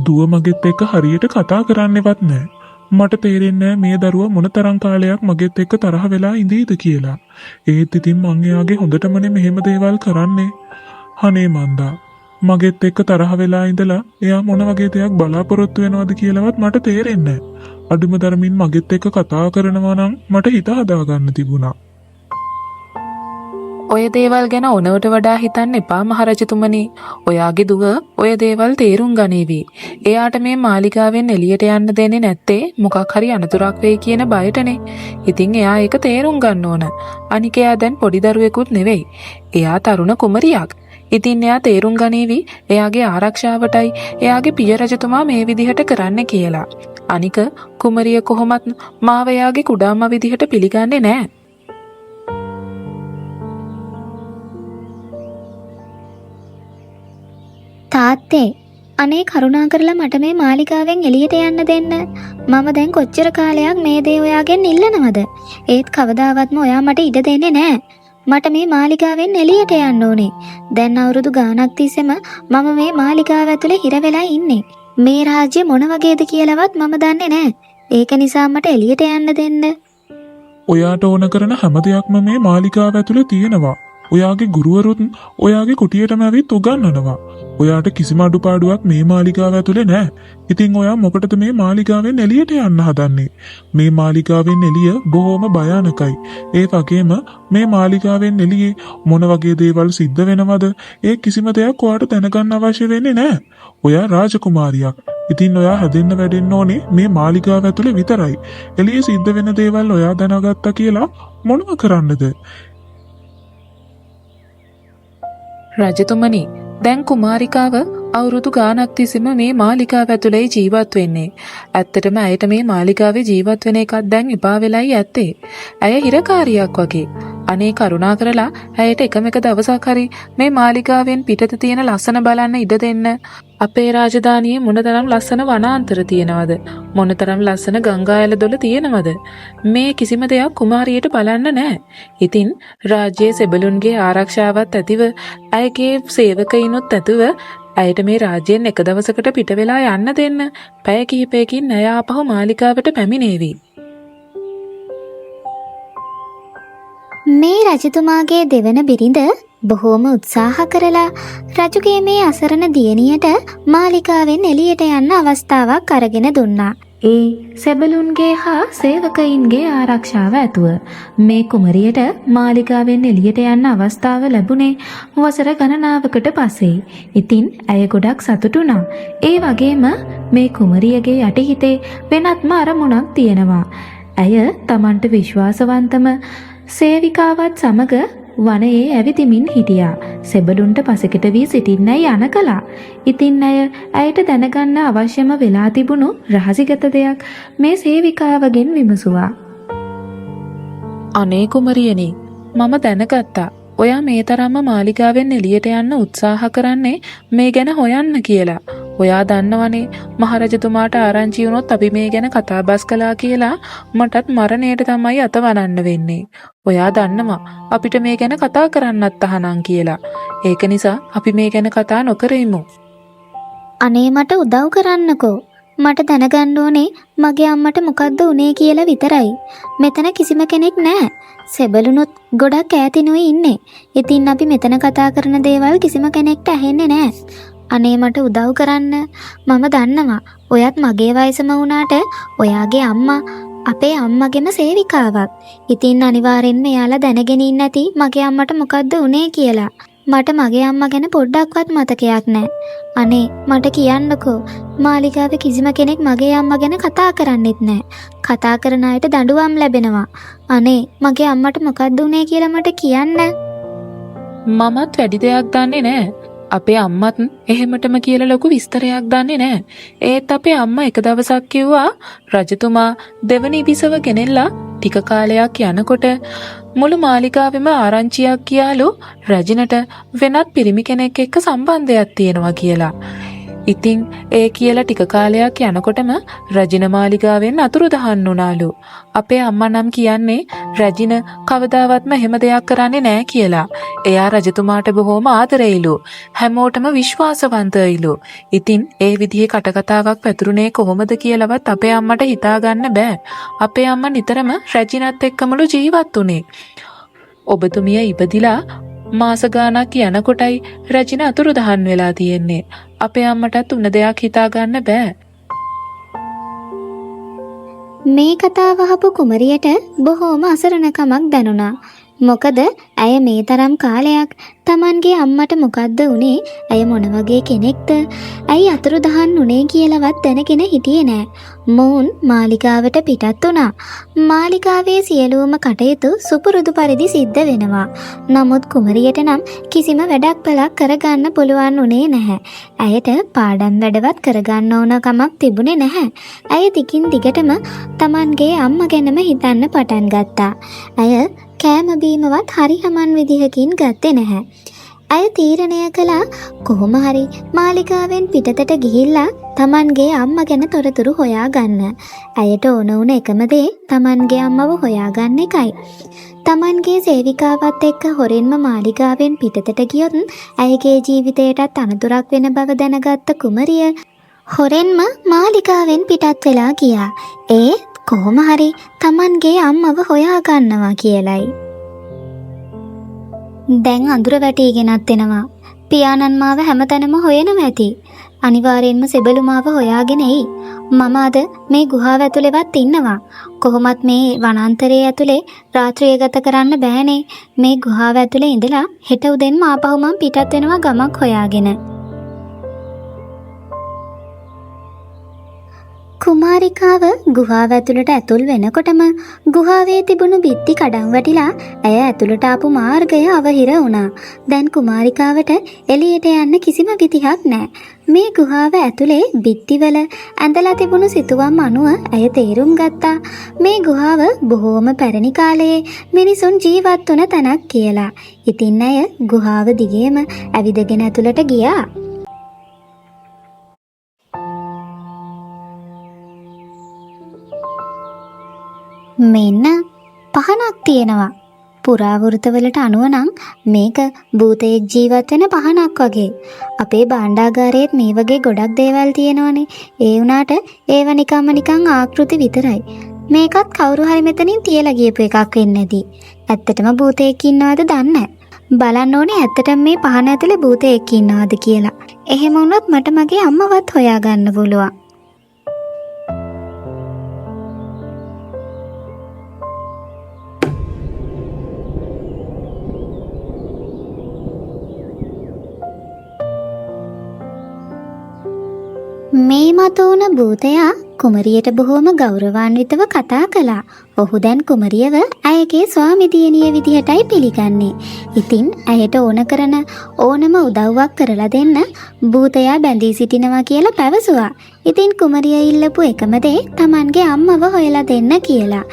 දුව මගෙත් එක්ක හරියට කතා කරන්නෙවත් නෑ. මට තේරෙන්නේ නෑ මේ දරුවා මොන තරම් කාලයක් මගෙත් එක්ක තරහ වෙලා ඉඳීද කියලා. ඒත් ඉතින් මං එයාගේ හොඳටමනේ මෙහෙම දේවල් කරන්නේ. අනේ මන්දා, මගෙත් එක්ක තරහ වෙලා ඉඳලා එයා මොන වගේ දෙයක් බලාපොරොත්තු වෙනවද කියලාවත් මට තේරෙන්නේ නෑ. අඩුම තරමින් මගෙත් එක්ක කතා කරනවා නම් මට හිත හදාගන්න තිබුණා. ඔය දේවල් ගැන ඕනවට වඩා හිතන්න එපා මහරජතුමනි. ඔයාගේ දුව ඔය දේවල් තේරුම් ගනීවි. එයාට මේ මාලිගාවෙන් එළියට යන්න දෙන්නේ නැත්තේ මොකක් හරි අනතුරක් වෙයි කියන බයටනේ. ඉතින් එයා ඒක තේරුම් ගන්න ඕන. අනික එයා දැන් පොඩි දරුවෙකුත් නෙවෙයි. එයා තරුණ කුමරියක්. ඉතින් එයා තේරුම් ගනීවි එයාගේ ආරක්ෂාවටයි එයාගේ පිය රජතුමා මේ විදිහට කරන්න කියලා. අනික කුමරිය කොහොමත් මාව එයාගේ කුඩාමා විදිහට පිළිගන්නේ නෑ. තාත්තේ, අනේ කරුණා කරලා මට මේ මාලිගාවෙන් එළියට යන්න දෙන්න. මම දැන් කොච්චර කාලයක් මේ දේ ඔයාගෙන් ඉල්ලනවද? ඒත් කවදාවත්ම ඔයා මට ඉඩ දෙන්නේ නෑ. මට මේ මාලිගාවෙන් එළියට යන්න ඕනේ. දැන් අවුරුදු ගාණක් තිස්සෙම මම මේ මාලිගාව ඇතුලේ හිර වෙලා ඉන්නේ. මේ රාජ්‍ය මොන වගේද කියලාවත් මම දන්නේ නෑ. ඒක නිසා මට එළියට යන්න දෙන්න. ඔයාට ඕන කරන හැම දෙයක්ම මේ මාලිගාව ඇතුලේ තියෙනවා. ඔයාගේ ගුරුවරුත් ඔයාගේ කුටියටම ඇවිත් උගන්වනවා. ඔයාට කිසිම අඩුපාඩුවක් මේ මාලිගාව ඇතුලේ නෑ. ඉතින් ඔයා මොකටද මේ මාලිගාවෙන් එළියට යන්න හදන්නේ? මේ මාලිගාවෙන් එළිය බොහොම භයානකයි. ඒ වගේම මේ මාලිගාවෙන් එළියේ මොන වගේ දේවල් සිද්ධ වෙනවද? ඒ කිසිම දෙයක් ඔයාට දැනගන්න අවශ්‍ය වෙන්නේ නෑ. ඔයා රාජකුමාරියක්. ඉතින් ඔයා හැදෙන්න වැඩෙන්න ඕනේ මේ මාලිගාව ඇතුලේ විතරයි. එළියේ සිද්ධ වෙන දේවල් ඔයා දැනගත්තා කියලා මොනව කරන්නද? රජතුමනි, දැන් කුමාරිකාව අවුරුදු ගාණක් තිස්සෙම මේ මාලිගාව ඇතුලේ ජීවත් වෙන්නේ. ඇත්තටම ඇයට මේ මාලිගාවේ ජීවත් වෙන එකක් දැන් එපා වෙලයි ඇත්තේ. ඇය හිරකාරියක් වගේ. අනේ කරුණා කරලා ඇයට එකම එක දවසක් හරි මේ මාලිගාවෙන් පිටත තියෙන ලස්සන බලන්න ඉඩ දෙන්න. අපේ රාජධානියේ මොනතරම් ලස්සන වනාන්තර තියෙනවද? මොනතරම් ලස්සන ගංගා ඇලදොල තියෙනවද? මේ කිසිම දෙයක් කුමාරියට බලන්න නෑ. ඉතින් රාජ්‍යයේ සෙබළුන්ගේ ආරක්ෂාවත් ඇතිව ඇයගේ සේවකයිනුත් ඇතුව ඇයට මේ රාජ්‍යයෙන් එක දවසකට පිට වෙලා යන්න දෙන්න. පැය කිහිපයකින් ඇය ආපහු මාලිගාවට පැමිණේවි. මේ රජතුමාගේ දෙවන බිරිඳ බොහෝම උත්සාහ කරලා රජුගේ මේ අසරණ දියණියට මාලිගාවෙන් එළියට යන්න අවස්ථාවක් අරගෙන දුන්නා. ඒ සෙබළුන්ගේ හා සේවකයින්ගේ ආරක්ෂාව ඇතුව මේ කුමරියට මාලිගාවෙන් එළියට යන්න අවස්ථාව ලැබුණේ වසර ගණනාවකට පස්සේ. ඉතින් ඇය ගොඩක් සතුටු වුණා. ඒ වගේම මේ කුමරියගේ යටිහිතේ වෙනත්ම අරමුණක් තියෙනවා. ඇය තමන්ට විශ්වාසවන්තම සේවිකාවත් සමග වනයේ ඇවිදිමින් හිටියා. සෙබළුන්ට පසෙකට වී සිටින්නයි අණ කළා. ඉතින් ඇය ඇයට දැනගන්න අවශ්‍යම වෙලා තිබුණු රහසිගත දෙයක් මේ සේවිකාවගෙන් විමසුවා. අනේ කුමරියනි, මම දැනගත්තා. ඔයා මේ තරම්ම මාලිගාවෙන් එළියට යන්න උත්සාහ කරන්නේ මේ ගැන හොයන්න කියලා. ඔයා දන්නවනේ මහරජතුමාට ආරංචි වුණොත් අපි මේ ගැන කතාබස් කළා කියලා මටත් මරණයට තමයි අතවනන්න වෙන්නේ. ඔයා දන්නවා අපිට මේ ගැන කතා කරන්නත් තහනම් කියලා. ඒක නිසා අපි මේ ගැන කතා නොකර ඉමු. අනේ මට උදව් කරන්නකෝ. මට දැනගන්න ඕනේ මගේ අම්මට මොකද්ද උනේ කියලා විතරයි. මෙතන කිසිම කෙනෙක් නෑ. සෙබළුනුත් ගොඩක් ඈතිනුයි ඉන්නේ. ඉතින් අපි මෙතන කතා කරන දේවල් කිසිම කෙනෙක්ට ඇහෙන්නේ නෑ. අනේ මට උදව් කරන්න. මම දන්නවා ඔයත් මගේ වයසම වුණාට ඔයාගේ අම්මා අපේ අම්මගෙම සේවිකාවක්. ඉතින් අනිවාර්යෙන්ම එයාලා දැනගෙන ඉන්න ඇති මගේ අම්මට මොකද්ද උනේ කියලා. මට මගේ අම්මා ගැන පොඩ්ඩක්වත් මතකයක් නෑ. අනේ මට කියන්නකෝ, මාලිගාවේ කිසිම කෙනෙක් මගේ අම්මා ගැන කතා කරන්නෙත් නෑ. කතා කරන අයට දඬුවම් ලැබෙනවා. අනේ මගේ අම්මට මොකද්ද උනේ කියලා මට කියන්න. මමත් වැඩි දෙයක් දන්නේ නෑ. අපේ අම්මත් එහෙමටම කියලා ලොකු විස්තරයක් දන්නේ නෑ. ඒත් අපේ අම්මා එක දවසක් කිව්වා රජතුමා දෙවනි බිසව ගෙනෙල්ලා ටික කාලයක් යනකොට මුළු මාලිගාවෙම ආරංචියක් ගියාලු රජිනට වෙනත් පිරිමි කෙනෙක් එක්ක සම්බන්ධයක් තියෙනවා කියලා. ඉතින් ඒ කියලා ටික කාලයක් යනකොටම රජින මාලිගාවෙන් අතුරුදහන් වුණාලු. අපේ අම්මා නම් කියන්නේ රජින කවදාවත්ම එහෙම දෙයක් කරන්නේ නෑ කියලා. එයා රජතුමාට බොහෝම ආදරෙයිලු. හැමෝටම විශ්වාසවන්තයිලු. ඉතින් ඒ විදිහේ කටකතාවක් පැතුරුනේ කොහොමද කියලාවත් අපේ අම්මට හිතාගන්න බෑ. අපේ අම්මා නිතරම රජිනත් එක්කමලු ජීවත් වුණේ. ඔබතුමිය ඉපදිලා මාස ගාණක් යනකොටයි රජින අතුරුදහන් වෙලා තියෙන්නේ. අපේ අම්මටත් උන දෙයක් හිතාගන්න බෑ. මේ කතාව අහපු කුමරියට බොහෝම අසරණකමක් දැනුණා. මොකද ඇය මේ තරම් කාලයක් තමන්ගේ අම්මට මොකද්ද වුනේ, ඇය මොන වගේ කෙනෙක්ද, ඇයි අතුරුදහන් වුනේ කියලාවත් දැනගෙන හිටියේ නෑ. මොවුන් මාලිගාවට පිටත් වුණා. මාලිගාවේ සියලුම කටයුතු සුපුරුදු පරිදි සිද්ධ වෙනවා. නමුත් කුමරියට නම් කිසිම වැඩක් පළක් කරගන්න පුළුවන් වුණේ නැහැ. ඇයට පාඩම් වැඩවත් කරගන්න ඕන කමක් තිබුණේ නැහැ. ඇය දිගින් දිගටම තමන්ගේ අම්මා ගැනම හිතන්න පටන් ගත්තා. ඇය කෑම බීමවත් හරි හමන් විදිහකින් ගත්තේ නැහැ. ඇය තීරණය කළා කොහොම හරි මාලිගාවෙන් පිටතට ගිහිල්ලා තමන්ගේ අම්මා ගැන තොරතුරු හොයාගන්න. ඇයට ඕන වුණ එකම දේ තමන්ගේ අම්මව හොයාගන්න එකයි. තමන්ගේ සේවිකාවත් එක්ක හොරෙන්ම මාලිගාවෙන් පිටතට ගියොත් ඇයගේ ජීවිතයටත් අනතුරක් වෙන බව දැනගත්ත කුමරිය හොරෙන්ම මාලිගාවෙන් පිටත් වෙලා ගියා. ඒ කොහොම හරි තමන්ගේ අම්මව හොයාගන්නවා කියලයි. දැන් අඳුර වැටීගෙනත් එනවා. පියාණන් මාව හැමතැනම හොයනවා ඇති. අනිවාර්යෙන්ම සෙබළු මාව හොයාගෙන එයි. මම අද මේ ගුහාව ඇතුලේවත් ඉන්නවා. කොහොමත් මේ වනාන්තරයේ ඇතුලේ රාත්‍රිය ගත කරන්න බෑනේ. මේ ගුහාව ඇතුලේ ඉඳලා හෙට උදෙන්ම ආපහු මං පිටත් වෙනවා ගමක් හොයාගෙන. කුමාරිකාව ගුහාව ඇතුළට ඇතුල් වෙනකොටම ගුහාවේ තිබුණු බිත්ති කඩන් වැටිලා ඇය ඇතුළට ආපු මාර්ගය අවහිර වුණා. දැන් කුමාරිකාවට එළියට යන්න කිසිම විදිහක් නෑ. මේ ගුහාව ඇතුලේ බිත්තිවල ඇඳලා තිබුණු සිතුවම් අනුව ඇය තේරුම් ගත්තා මේ ගුහාව බොහෝම පැරණි කාලයේ මිනිසුන් ජීවත් වුණ තැනක් කියලා. ඉතින් ඇය ගුහාව දිගේම ඇවිදගෙන ඇතුළට ගියා. මෙන්න පහනක් තියෙනවා. පුරාවෘතවලට අනුව නම් මේක භූතයෙක් ජීවත් වෙන පහනක් වගේ. අපේ භාණ්ඩාගාරයේත් මේ වගේ ගොඩක් දේවල් තියෙනවනේ. ඒ වුණාට ඒව නිකම්ම නිකන් ආකෘති විතරයි. මේකත් කවුරු හරි මෙතනින් තියලා ගියපු එකක් වෙන්න ඇති. ඇත්තටම භූතයෙක් ඉන්නවද දන්නේ නැහැ. බලන්න ඕනේ ඇත්තටම මේ පහන ඇතුලේ භූතයෙක් ඉන්නවද කියලා. එහෙම වුණොත් මට මගේ අම්මවත් හොයාගන්න පුළුවන්. මේ මතුවුණ භූතයා කුමරියට බොහෝම ගෞරවාන්විතව කතා කළා. ඔහු දැන් කුමරියව ඇයගේ ස්වාමි දියණිය විදිහටයි පිළිගන්නේ. ඉතින් ඇයට ඕන කරන ඕනම උදව්වක් කරලා දෙන්න භූතයා බැඳී සිටිනවා කියලා පැවසුවා. ඉතින් කුමරිය ඉල්ලපු එකම දේ තමන්ගේ අම්මව හොයලා දෙන්න කියලා.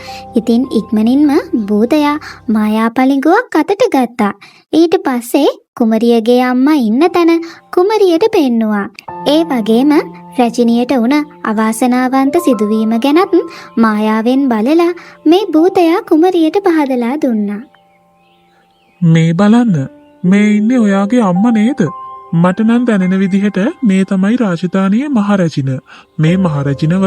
ඉතින් ඉක්මනින්ම භූතයා මායා පளிඟුවක් අතට ගත්තා. ඊට පස්සේ කුමරියගේ අම්මා ඉන්න තැන කුමරියට පෙන්නුවා. ඒ වගේම රජිනියට වුණ අවාසනාවන්ත සිදුවීම ගැනත් මායාවෙන් බලලා මේ භූතයා කුමරියට පහදලා දුන්නා. මේ බලන්න, මේ ඉන්නේ ඔයාගේ අම්මා නේද? මට නම් දැනෙන විදිහට මේ තමයි රාජධානියේ මහරජින. මේ මහරජිනව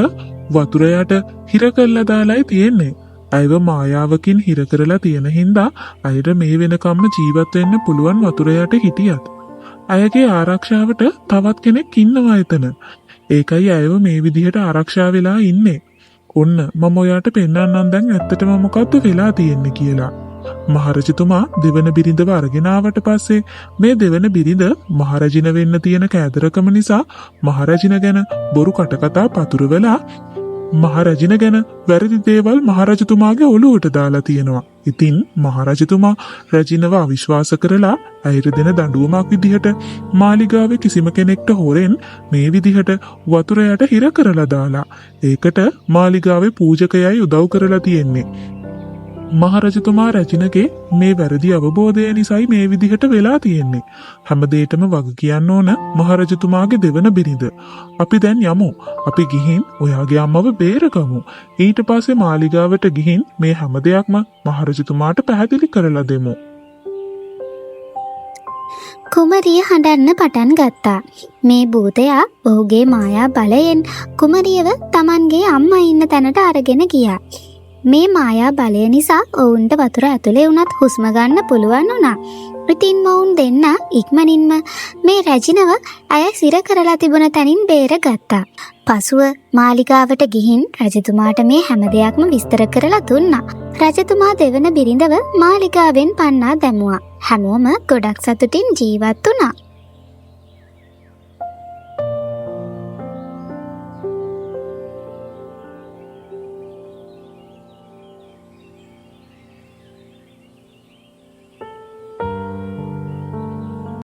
වතුර යට හිර කරලා දාලායි තියෙන්නේ. ඇයව මායාවකින් හිර කරලා තියෙන හින්දා ඇයට මේ වෙනකම්ම ජීවත් වෙන්න පුළුවන් වතුර යට හිටියත්. ඇයගේ ආරක්ෂාවට තවත් කෙනෙක් ඉන්නවා එතන. ඒකයි ඇයව මේ විදිහට ආරක්ෂා වෙලා ඉන්නේ. ඔන්න මම ඔයාට පෙන්වන්නම් දැන් ඇත්තටම මොකද්ද වෙලා තියෙන්නේ කියලා. මහරජතුමා දෙවන බිරිඳව අරගෙන ආවට පස්සේ මේ දෙවන බිරිඳ මහරජින වෙන්න තියෙන කෑදරකම නිසා මහරජින ගැන බොරු කටකතා පතුරවලා මහරජින ගැන වැරදි දේවල් මහරජතුමාගේ ඔළුවට දාලා තියෙනවා. ඉතින් මහරජතුමා රජිනව අවිශ්වාස කරලා ඇයට දෙන දඬුවමක් විදිහට මාලිගාවේ කිසිම කෙනෙක්ට හොරෙන් මේ විදිහට වතුර යට හිර කරලා දාලා. ඒකට මාලිගාවේ පූජකයයි උදව් කරලා තියෙන්නේ. මහරජතුමා රැජිනගේ මේ වැරදි අවබෝධය නිසායි මේ විදිහට වෙලා තියෙන්නේ. හැම දෙයකටම වග කියන්න ඕන මහරජතුමාගේ දෙවන බිරිඳ. අපි දැන් යමු. අපි ගිහින් ඔයාගේ අම්මව බේරගමු. ඊට පස්සේ මාලිගාවට ගිහින් මේ හැම දෙයක්ම මහරජතුමාට පැහැදිලි කරලා දෙමු. කුමරිය හඬන්න පටන් ගත්තා. මේ භූතයා ඔහුගේ මායා බලයෙන් කුමරියව තමන්ගේ අම්මා ඉන්න තැනට අරගෙන ගියා. මේ මායා බලය නිසා ඔවුන්ට වතුර ඇතුලේ වුණත් හුස්ම ගන්න පුළුවන් වුණා. ඉතින් මොවුන් දෙන්න ඉක්මනින්ම මේ රැජිනව ඇය සිර කරලා තිබුණ තැනින් බේරගත්තා. පසුව මාලිගාවට ගිහින් රජතුමාට මේ හැම දෙයක්ම විස්තර කරලා දුන්නා. රජතුමා දෙවන බිරිඳව මාලිගාවෙන් පන්නා දැමුවා. හැමෝම ගොඩක් සතුටින් ජීවත් වුණා.